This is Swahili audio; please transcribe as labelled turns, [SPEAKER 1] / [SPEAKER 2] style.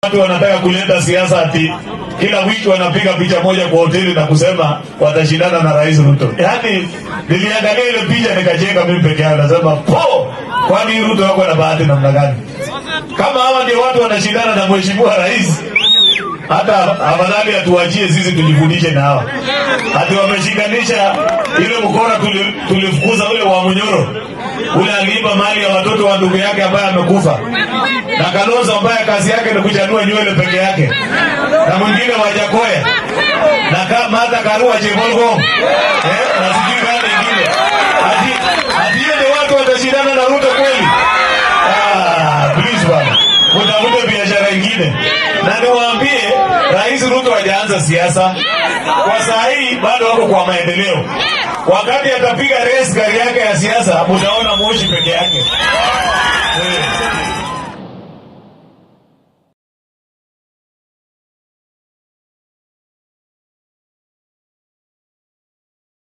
[SPEAKER 1] Watu wanataka kuleta siasa ati kila wiki wanapiga picha moja kwa hoteli na kusema watashindana na Rais Ruto. Yaani niliangalia ile picha nikacheka mimi peke yangu, nasema po, kwani Ruto wako na bahati namna gani? Kama hawa ndio watu wanashindana na mheshimiwa rais, hata afadhali atuachie sisi tujifundishe na hawa. Ati wameshikanisha ile mkora tulifukuza ule wa Munyoro, ule aliiba mali ya watoto wa ndugu yake ambaye amekufa, na Kalonzo ambaye kazi yake ni kuchanua nywele peke yake, na mwingine Wajackoyah na Martha Karua Chebolgo, na sijui gani ingine. Ati hiyo ndio watu watashindana na Ruto kweli? Ah, please bwana, mtafute biashara ingine. Na niwaambie, Rais Ruto hajaanza siasa kwa saa hii, bado wako kwa maendeleo. Wakati atapiga race gari yake ya siasa, mtaona moshi peke yake. Eh.